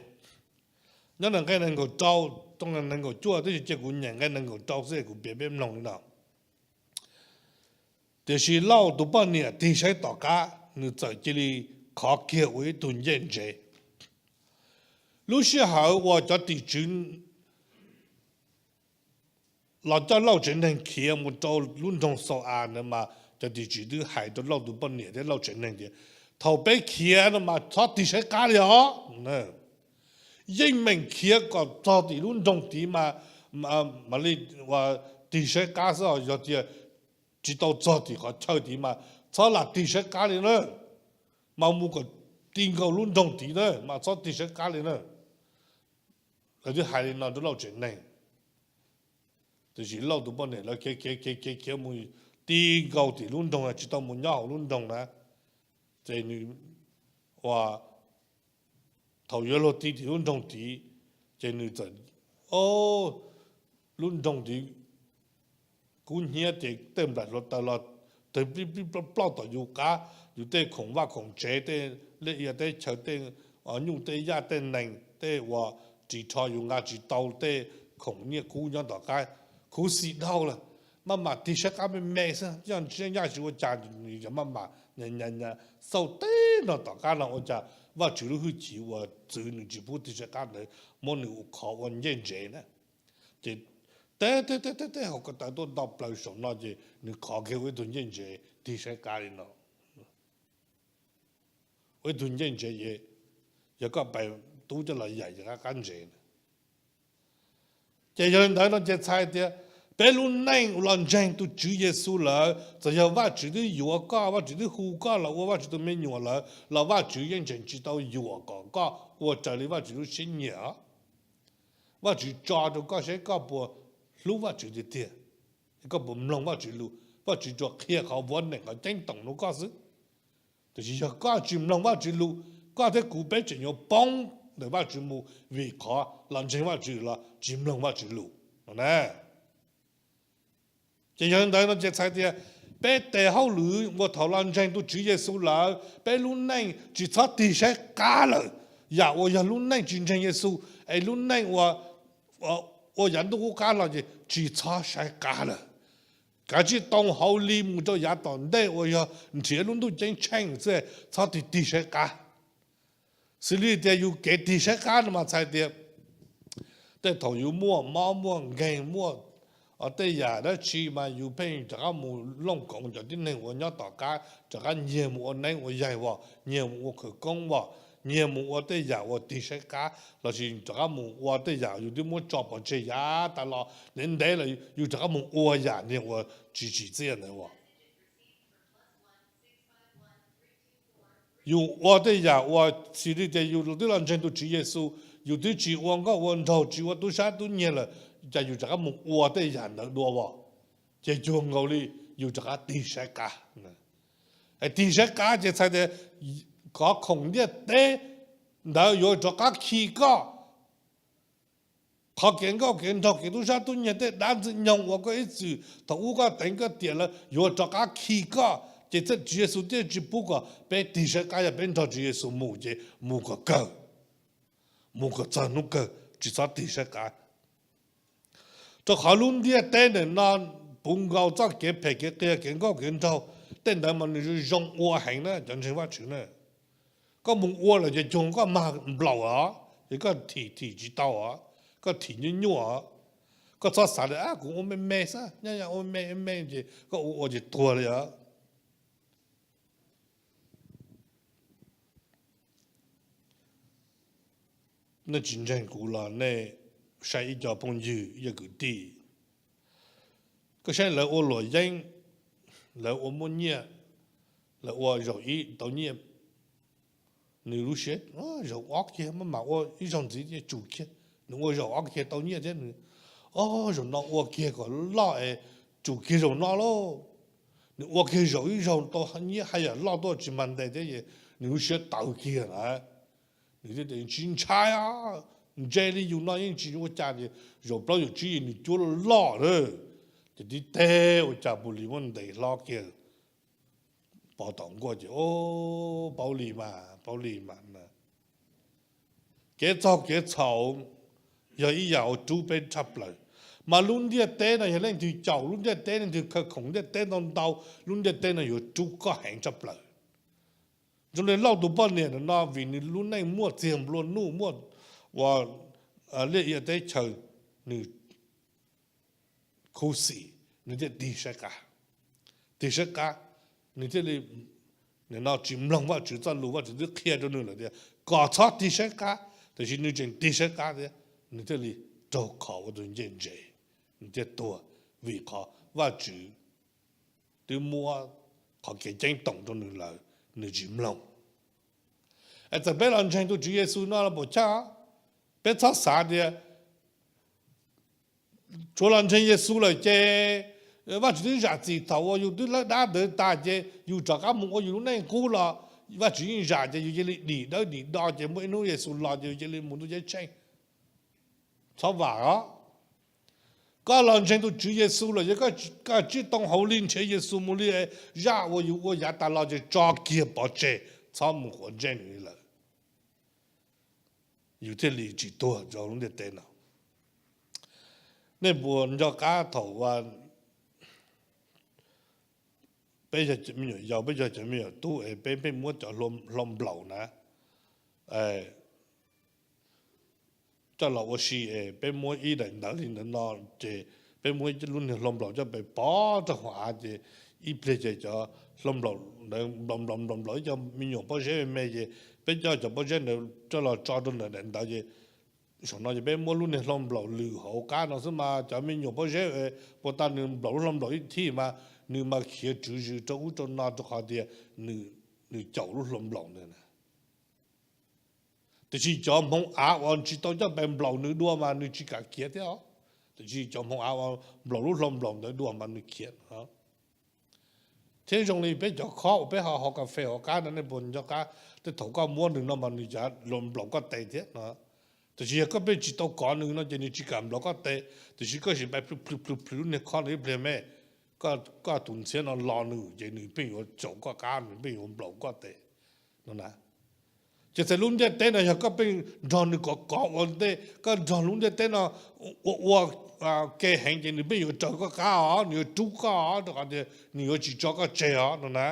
Nyob ntawm nqe nees nkaum rau, nees nkaum cuaj, tab sis cia kuv nyem nqe nees nkaum rau xwb kuv piav peb mloog li no. Tiam sis Lauj tus poj niam tig saib tom qab, nws txawm cia li qhov kiag ua ib tug ncej ntsev. Lub sij hawm uas cov tim tswv los coj Lauj tsev neeg khiav mus rau lub nroog Xau-as ntawd mas cov tim tswv twb hais rau Lauj tus poj niam thiab Lauj tsev neeg tias, thaum peb khiav no mas txhob tig saib qab li os. Yeej meem khiav kom txog tim lub nroog tid mas mam li tig saib qab xwb os. Yog tias tsis tau txog tim qhov chaw tid mas txhob lam tig saib qab li na, mas mus kom ti nkaus lub nroog tid na mas txhob tig saib qab li na. Lawv twb hais li no rau Lauj tsev neeg, tiam sis Lauj tus poj niam lawv khiav khiav khiav khiav khiav mus ti nkaus tim lub nroog, tsis tau mus nyob hauv lub nroog na. Ces nws ua, thaum yuav luag ti tim lub nroog tid, ces nws txawm, o, lub nroog tid kub hnyiab ces tej nplaim hluav taws los tawg plij plij ploj ploj tom yus qab, yus tej khoom vaj khoom tsev, tej liaj ia teb chaws, tej nyuj tej yaj tej nees, tej uas ris rho yus nqa tsis tau, tej khoom nyiaj kub nyob tom qab, khuv xim dhau lawm. Maj mam tig saib qab me me xwb, yaj tsis ua cas, yog maj mam xauj teb no tom qab no ua cas Vajtswv lub hwj chim uas txwv nws tsis pub tig saib qab ntawd muab nws ua qhov ua ncej ntsev na. Ces teb teb teb teb teb hauv ko taw tuaj nto plaws saum no ces nws qhov kiag ua ib tug ncej ntsev tig saib qab li no. Ua ib tug ncej ntsev, yog koj pais tub coj los yaim qab qab ntsev na. Ces yog li ntawd no ces txhais tias peb lub neej los ntseeg tus Tswv Yexus lawm, txawm yog Vajtswv twb yuav koj, Vajtswv twb hu koj los ua Vajtswv tus me nyuam lawm los Vajtswv yeej tseem tsis tau yuam kom koj ua raws li Vajtswv lub siab nyiam. Vajtswv tso rau koj seb koj puas hlub Vajtswv tiag tiag, koj puas mloog Vajtswv lus. Vajtswv tsuas qhia qhov vuav neem qhov ceeb toom rau koj xwb. Tiam sis yog koj tsis mloog Vajtswv lus, koj thiab kuv peb tseem yuav poob ntawm Vajtswv mus vim qhov los ntseeg Vajtswv los tsis mloog Vajtswv lus no na. Ces yog li ntawd no ces txhais tias peb tes hauj lwm uas thaum los ntseeg tus Tswv Yexus lawm, peb lub neej tsis txhob tig saib qab lawm. Yam uas yog lub neej tsis ntseeg Yexus es lub neej ua yav ntuj qub qab los ces tsis txhob saib qab lawm. Kav tsij tau hauv li mus rau yav tom ntej uas yog nrhiav lub ntuj ceeb tsheej xwb, txhob tig tig saib qab. Xws li tias yus kev tig saib qab no mas txhais tias tej thaum yus muaj mob muaj nkeeg muaj tej yam dab tsi mas yus pheej rov qab mus looj koov cov tib neeg uas nyob tom qab, rov qab nyiag mus ua neeb ua yaig as, nyiag mus ua khawv koob as, nyiag mus ua tej yam uas tig saib qab, lossis rov qab mus ua tej yam yus twb muab tso pov tseg yav tas los ntev ntev los yus rov qab mus ua yam niag uas tsis tsim txiaj ntawd as. Yus ua tej yam uas xws li tias yus twb los ntseeg tus Tswv Yexus, yus twb tsis ua nkauj ua nraug tsis ua tub sab tub nyiag lawm, cas yus rov qab mus ua tej yam ntawd dua as, ces cuag nkaus li yus rov qab tig saib qab. Tig saib qab ces txhais tias qhov khoom ntiaj teb ntawd yuav rov qab khi koj. Qhov kev nkauj kev nraug kev tub sab tub nyiag tej dab ntxwg nyoog uas koj ib txwm thaum ub koj teev koj tiam lawm yuav rov qab khi koj, ces Tswv Yexus thiaj tsis pub kom peb tig saib qab. Yog peb nrog Tswv Yexus mus ces mus kom kawg, mus kom txog hnub kawg, tsis txhob tig saib qab. Rau qhov lub ntiaj teb ntawm no puv nkaus txoj kev phem kev qias kev nkauj kev nraug, tej ntawd mas nws zoo ua heev na cov ntseeg Vajtswv na. Koj mus ua lawm ces cuag koj mag nplaum os, ces koj thim thim tsis tau os, koj thim nyuaj nyuaj os. Koj txhob xav tias kuv ua me me xwb, nyob ua me me ces koj ua ua ces tuag li os. Nej tsis ntseeg kuv los nej saib ib co phooj ywg ib co kwv tij, koj saib lawv ua luam yeeb, lawv ua muaj nyiaj, lawv ua zaum ib tau nyiaj, nws lub siab, zaum ob kiag maj mam ua ib zaug ntxiv tsum kiag, nws ua zaum ob kiag tau nyiaj thiab nws, o, zaum no ua kiag kom loj es tsum kiag zaum no lauj. Nws ua kiag zaum ib zaug tau nyiaj haj yam loj tuaj tsis mag ntes thiab es nws lub siab tawv kiag na. Nws thiaj tias, tsis ntshai os, ntse li yus no yeej tsis ua cas ces zaum plaub zaum tsib nws cuab loj loj lawm. Ces tib teg ua cas pus lis muab ntes hlob kiag pov tom nkuaj ces, o, paub li mas, paub li mas na. Kev txaug kev txhaum yog ib yam uas rub peb tshaj plaws. Mas lub ntiaj teb no yog leej twg caum lub ntiaj teb, leej twg khaws khoom ntiaj teb ntau ntau, lub ntiaj teb no yuav rub koj heev tshaj plaws. Zoo li Lauj tus poj niam no, vim nws lub neej muaj txiag nplua nuj, muaj ua liaj ia teb chaws, nws khuv xim, nws thiaj tig saib qab. Tig saib qab, nws thiaj li, nim no tsis mloog Vajtswv txoj lus, Vajtswv twb qhia rau nws lawm tias kom txhob tig saib qab, tiam sis nws tseem tig saib qab thiab, nws thiaj li raug kho ua tus ncej ntse, nws thiaj tuag, vim qhov Vajtswv twb muab qhov kev ceeb toom rau nws lawm, nws tsis mloog. Es txawm peb los ntseeg tus Tswv Yexus no los puas chaj, peb txhob xav tias tsuav los ntseeg Yexus lawm ces Vajtswv twb zam txim thaum uas yus twb lawb dab ntawd tas ces yus rov qab mus ua yus lub neej qub los Vajtswv yeej zam ces yus cia li dim dawb dim do ces muaj ib hnub Yexus los ces yus cia li mus ntuj ceeb tsheej. Txhob vam os. Koj los ntseeg tus Tswv Yexus lawm ces koj tsib too hauv li nrhiav Yexus mus li, zaj uas yus ua yav tas los ces tso kiag pov tseg, txhob mus quav ntsej nws li lawm, yus thiaj li tsis tuag rau lub ntiaj teb no. Nej puas nco qab thaum peb yog me nyuam yaus, peb yog cov me nyuam tub es peb pheej muab cov hlau nplaum na coj los ua si es peb muab ib daim ntawv li ntawd no, ces peb muab lub niag hlau nplaum coj pes pov rau hauv av ces ib pliag ces cov hlau nplaum ntawd nplaum nplaum nplaum nplaum ib co me nyuam pob zeb me me ces peb coj cov pob zeb ntawd coj los tso rau ntawm daim ntawv ces saum no ces peb muab lub niag hlau nplaum lwm hauv qab no xwb mas cov me nyuam pob zeb puas tas nws nplaum lub hlau nplaum ib thij mas nws mas khiav tswv zws rau ub rau no rau qhov tias nws caum lub hlau nplaum ntawd na. Tiam sis cov hmoov av uas tsis tau coj pes nplaum nws dua mas nws tsis kam khiav thiab os. Tiam sis cov hmoov av uas nplaum lub hlau nplaum ntawd dua mas nws khiav. Thiab zoo li peb cov khob uas peb ho haus kas fes hauv qab no, nej puas nco qab tej thaum koj muab nws no mas nws cav nplaum koj tes thiab no. Tiam sis yog koj pheej tsis tau kov nws no ces nws tsis kam nplaum koj tes, tiam sis koj sim pais plhws plhws plhws plhws lub niag khob no ib pliag me, koj tus ntxhiab no lo nws ces nws pheej yuav caum koj qab, nws pheej yuav nplaum koj tes no na. Ces txhais lub ntiaj teb no yog koj pheej nrog nws kov kov ua ntej, koj nrog lub ntiaj teb no ua ua ke heev ces nws pheej yuav raws koj qab os, nws yuav rub koj os, rau qhov tias nws yuav tsis tso koj tseg os no na.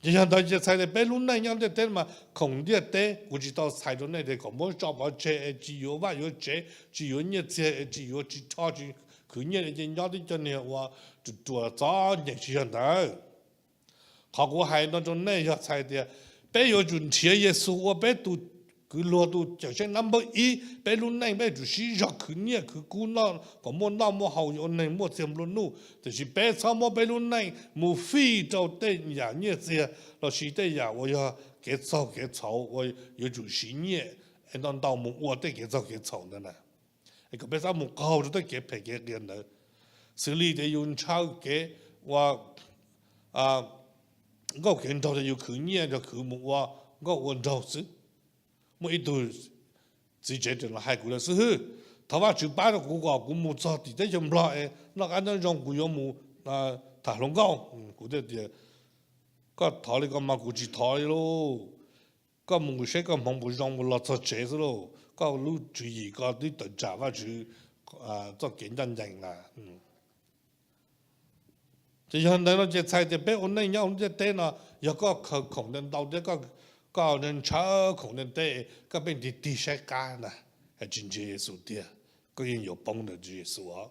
Ces yog ntawd ces txhais tias peb lub neej nyob ntiaj teb mas khoom ntiaj teb, kuv tsis tau txhais rau nej tias kom muab tso pov tseg es tsis yuav vaj yuav tsev, tsis yuav nyiaj txiag es tsis yuav, tsis rho tsis khwv nyiaj es ces nyob tib co niag ua ruam ruam txom nyem, tsis yog ntawd. Qhov kuv hais no rau nej yog txhais tias peb yuav tsum nrhiav Yexus ua peb tus kwv luag, tus cawm seej nab npawb ib. Peb lub neej peb yuav tsum sib zog khwv nyiaj khwv kub kom muaj noj muaj haus, ua neeg muaj txiag nplua nuj, tiam sis peb txhob muab peb lub neej mus fij rau tej yam nyiaj txiag lossis tej yam uas yog kev txaug kev txhaum uas yuav tsum siv nyiaj es ntau ntau mus ua tej kev txaug kev txhaum ntawd na. Es kom peb txhob mus qaug rau tej kev phem kev qias ntawd, xws li tias yus ntshaw kev ua nkauj kev nraug ces yus khwv nyiaj yog khwv mus ua nkauj ua nraug xwb. Muaj ib tug txiv tsev tseem los hais kuv lawm xwb, thov Vajtswv pab rau kuv kom kuv mus txog tim teb chaws Nplog es noj qab nyob zoo, kuv yuav mus tham hluas nkauj. Kuv thiaj tias, koj thov li ko mas kuv tsis thov li lauj. Koj mus kuv saib koj hmoov puas zoo mus los txog tsev xwb lauj, koj lub tswv yim koj twb tawm tsam Vajtswv txoj kev ncaj ncees na. Ces yog ntawd no ces txhais tias peb ua neej nyob hauv ntiaj teb no, yog koj khaws khoom ntau ntau thiab koj ntshaw khoom ntiaj teb, koj pheej tig tig saib qab na, tsis ntseeg Yexus tiag, koj yeej yuav poob ntawm Tswv Yexus os.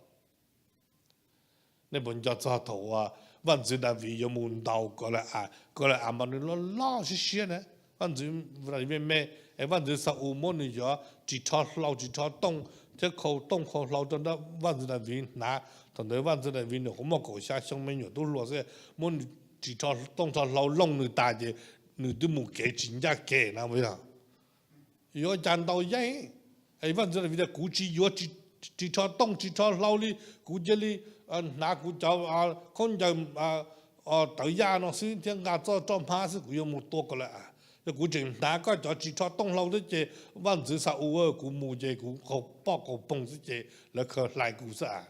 Nej puas nco txog thaum uas vaj ntxwv Daviv yuav mus ntaus Kaulais-as, Kaulais-as mas nws loj loj siab siab na, vaj ntxwv Daviv me me, es vaj ntxwv Xa-ules muab nws yuav ris rho hlau ris rho tooj thiab khau tooj khau hlau rau vaj ntxwv Daviv hnav. Thaum ntawd vaj ntxwv Daviv nws qhuav muaj kaum xya xyoo me nyuam tub hluas xwb, muab ris rho tooj rho hlau looj nws tas ces nws twb mus kev tsis ncaj kev na puas yog? Yuav cas ntau yeej. Vaj ntxwv Daviv tias kuv tsis yuav, tsis ris tsho tooj ris tsho hlau li, kuv cia li hnav kuv cov khaub ncaws tawv yaj no xwb thiab nqa txoj roj hmab xwb kuv yuav mus tua kom lawv av. Yog kuv tseem hnav koj cov ris tsho tooj hlau xwb ces vaj ntxwv Xa-ules, kuv mus ces kuv qaug poj qaug poog xwb ces lawv khaws hlais kuv xwb av.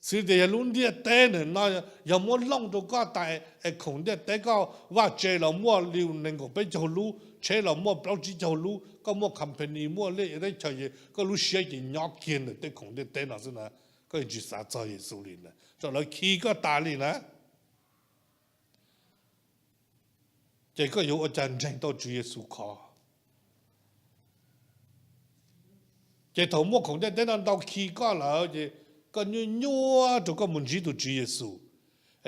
Xws li tias yog lub ntiaj teb ntawm no yog muab looj rau koj tas es khoom ntiaj teb koj vaj tse los muaj li nees nkaum peb caug lub, tsheb los muaj plaub tsib caug lub, koj muaj company muaj liaj ia teb chaws ces koj lub siab ces nyob kiag ntawm tej khoom ntiaj teb no xwb na, koj yeej tsis xav txog Yexus li na, tso lawv khi koj tas li na. Ces koj yuav ua cas ntseeg tau Tswv Yexus khov? Ces thaum muaj khoom ntiaj teb no ntau khi koj lawm ces koj nyuaj nyuaj rau koj mus ntsib tus Tswv Yexus.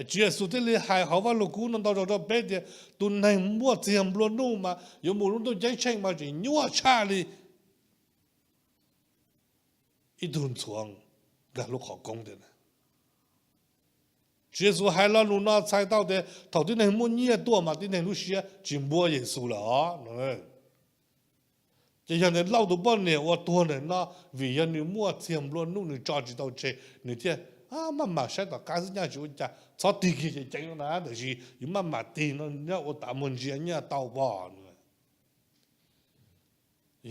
Tswv Yexus thiaj li hais hauv Vaj Lug Kub no ntau zaus rau peb tias tus neeg muaj txiag nplua nuj mas yuav mus lub ntuj ceeb tsheej mas tseem nyuaj tshaj li ib tug ntxhuav nkag lub qhov koob tiag. Tswv Yexus hais lo lus no txhais tau tias thaum tib neeg muaj nyiaj tuaj mas tib neeg lub siab tsis npuab Yexus lawm os. Ces yog ntawm Lauj tus poj niam uas tuag ntawm no, vim yog nws muaj txiag nplua nuj nws tso tsis tau tseg, nws thiaj maj mam saib tom qab xwb nyaj tsis ua cas, txhob tig kiag ces ceev no na, tiam sis yus maj mam tig no nyob ua tas muag ntsia nyiaj tau pom.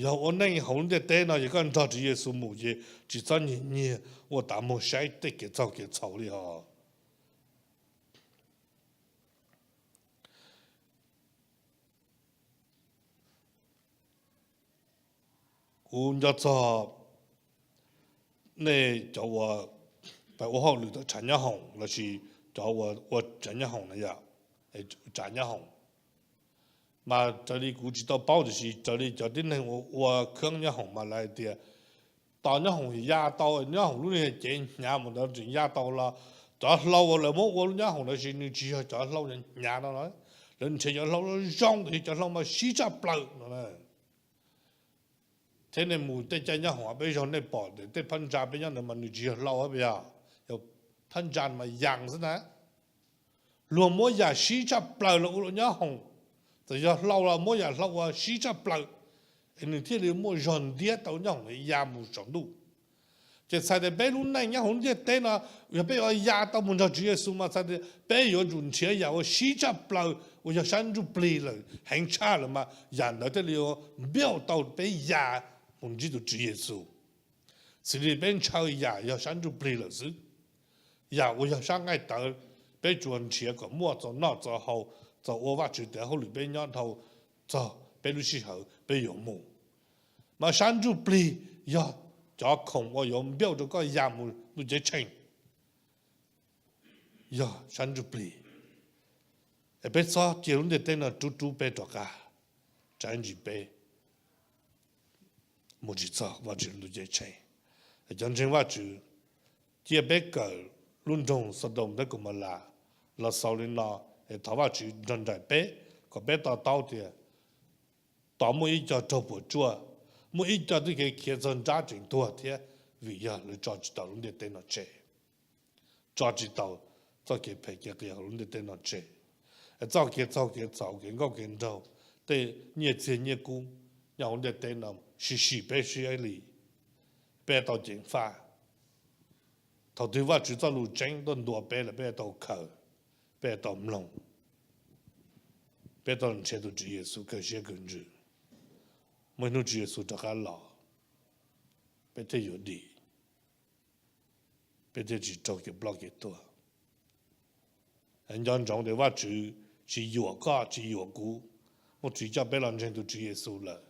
Yog ua neej hauv lub ntiaj teb no ces koj nrog Tswv Yexus mus ces tsis txhob nyiag nyiag ua tas muag saib tej kev txaug kev txhaum li hos. Kuv nco txog nej cov uas ua hauj lwm tau tshav nyob hoom lossis cov ua tshav nyob hoom na yom, tshav nyob hoom mas raws li kuv tsis tau paub tiam sis raws li cov tib neeg uas ua kheeb nyob hoom mas lawv hais tias tos nyob hoom ya tau, nyob hoom lub cev hnyav mus ntawd tseem ya tau los cov hlau uas lawv muab ua lub nyob hoom lossis nws tsis yog cov hlau hnyav no, lawv nrhiav cov hlau zoo, yog cov hlau mas sib tshaj plaws no. Thiab nej mus tej caij nyob hoom peb zog nej pom tej phab ntsa peb nyob ntawd mas nws tsis yog hlau, yog phab ntsa mas yas xwb na. Luag muab yam sib tshaj plaws los ua nyob hoom, txawm yog hlau los muab yam hlau ua sib tshaj plaws, es nws thiaj li muaj zog ntiab tau nyob hoom ya mus saum ntuj. Ces txhais tias peb lub neej nyob hauv ntiaj teb no, yog peb yuav ya tau mus nrog Tswv Yexus mas txhais tias peb yuav tsum nrhiav yam uas sib tshaj plaws uas yog sab ntsuj plig lawm heev tshaj lawm mas yam ntawd thiaj li npiaus tau peb ya mus ntsib tus Tswv Yexus. Xws li peb ntshaw yam yog sab ntsuj plig lawm xwb, yam uas yog sab nqaij tawv, peb tsuas nrhiav kom muaj txaus noj txaus haus, txaus ua Vajtswv tes hauj lwm peb nyob dhau txog peb lub sij hawm peb yuav mus. Mas sab ntsuj plig yog cov khoom uas yuav npiaus rau koj ya mus ntuj ceeb tsheej, yog sab ntsuj plig. Es peb txhob cia lub ntiaj teb no rub rub peb rov qab, tsav ntsis peb mus tsis txog Vajtswv lub ntuj ceeb tsheej. Cov ntseeg Vajtswv, cia peb kawm lub nroog Xaudoos thiab Kaumaulas los xaus li no, es thov Vajtswv nrog nraim peb kom peb to taub tias tos muaj ib co raug puas tsuaj, muaj ib co twb khiav txog nrab tseem tuag thiab, vim yog lawv tso tsis tau lub ntiaj teb no tseg, tso tsis tau txoj kev phem kev qias hauv lub ntiaj teb no tseg. Txoj kev txaug kev txhaum kev nkauj kev nraug, tej nyiaj txiag nyiaj kub nyob hauv ntiaj teb no sim sim peb siab li, peb tau ceev faj. Thaum twg Vajtswv txoj lus tseeb tuaj ntuas peb lawm peb tau khaws, peb tau mloog, peb tau nrhiav tus Tswv Yexus kawg siab kawg ntsws. Muaj ib hnub Tswv Yexus rov qab los, peb thiaj yuav dim, peb thiaj tsis raug kev ploj kev tuag. Nco ntsoov tias Vajtswv tsis yuam koj tsis yuam kuv, Vajtswv coj peb los ntseeg tus Tswv Yexus lawm,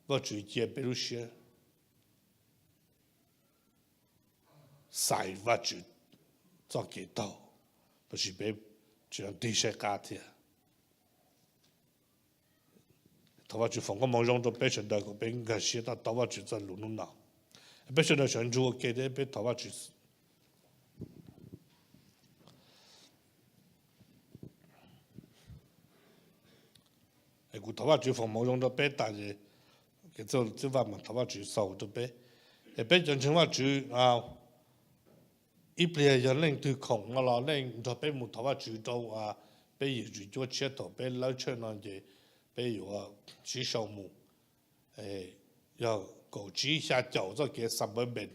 Vajtswv cia peb lub siab xaiv Vajtswv txoj kev taug, tab sis peb tsis tig saib qab thiab. Thov Vajtswv foom koob hmoov zoo rau peb sawv daws kom peb nkag siab to taub Vajtswv txoj lus hnub no. Peb sawv daws sawv ntsug ua ke thiab peb thov Vajtswv. Kuv thov Vajtswv foom hmoov zoo rau peb tas, ces kev txawj txij vaj mas thov Vajtswv xaus rau peb. Es peb cov ntseeg Vajtswv, ib pliag yog leej twg khoom no los leej nrog peb mus thov Vajtswv rau peb yim tswv cuab tshiab thaum peb lawb tshawj no ces peb yuav sib sau mus. Yog kaum tsib xya caum txoj kev suburban,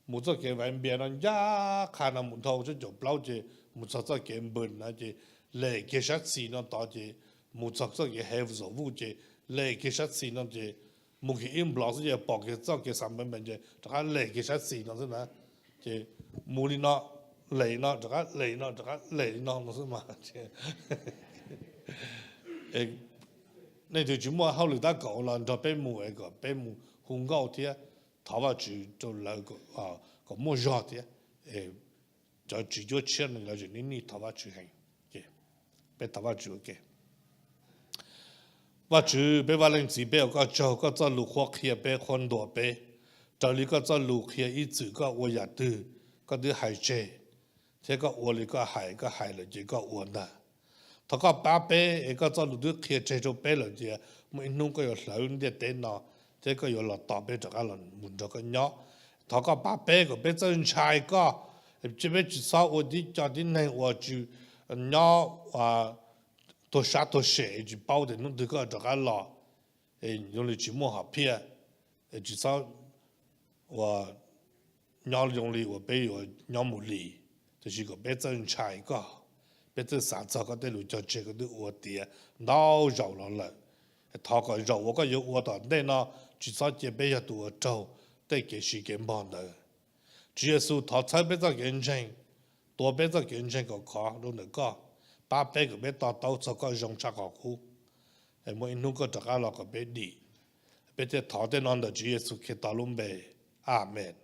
mus txoj kev vais npias no ncaj qha no mus dhau sab caum plaub ces mus txog txoj kev npws no ces lem kiag sab txis no tod ces mus txog txoj kev hev zom vuj ces lem kiag sab txis no ces mus kiag ib nplov xwb ces pom kiag txoj kev suburban ces rov qab lem kiag sab txis no xwb na. Ces mus li no, lem no rov qab lem no rov qab lem li no no xwb mas. Nej twb tsis muaj hauj lwm tab kaum los nrog peb mus es kom peb mus hu nkauj thiab thov Vajtswv rau lawv kom muaj zog thiab. Cov tswv cuab tshiab no lawv tseem nij nij thov Vajtswv heev. Peb thov Vajtswv ua ke. Vajtswv, peb Vaj Leej Txiv, peb ua koj tsaug, koj txoj lus qhuab qhia peb, qhuab ntuas peb. Raws li koj txoj lus qhia ib txwm koj ua yam twg, koj twb hais tseg, thiab koj ua li koj hais, koj hais lawm ces koj ua ntag. Thov koj pab peb es koj txoj lus twb qhia tseg rau peb lawm tias muaj ib hnub koj yuav hlawv ntiaj teb no, thiab koj yuav los tos peb rov qab los mus nrog koj nyob. Thov koj pab peb kom peb txawj ntshai koj, peb tsis txhob ua tib co tib neeg uas tsis nyob tuag sab tuag sem, tsis paub tias hnub twg koj rov qab los, zoo li tsis muaj hom phiaj, tsis txhob ua nyob zoo li uas peb yuav nyob mus li, tiam sis kom peb txawj ntshai koj, peb txawj xav txog koj tej lus cog tseg koj twb ua tiav ntau zaus los lawm. Thov kom zaum uas koj yuav ua tom ntej no tsis txhob cia peb yog tus uas raug tej kev siv kev npog ntawd. Tswv Yexus, thov txhawb peb txoj kev ntseeg, tua peb txoj kev ntseeg kom khov rau ntawm koj, pab peb kom peb to taub txog koj zoo tshaj qhov qub, es muaj ib hnub koj rov qab los kom peb dim. Peb thiaj thov tej no ntawm Tswv Yexus Khetos lub npe, Amees.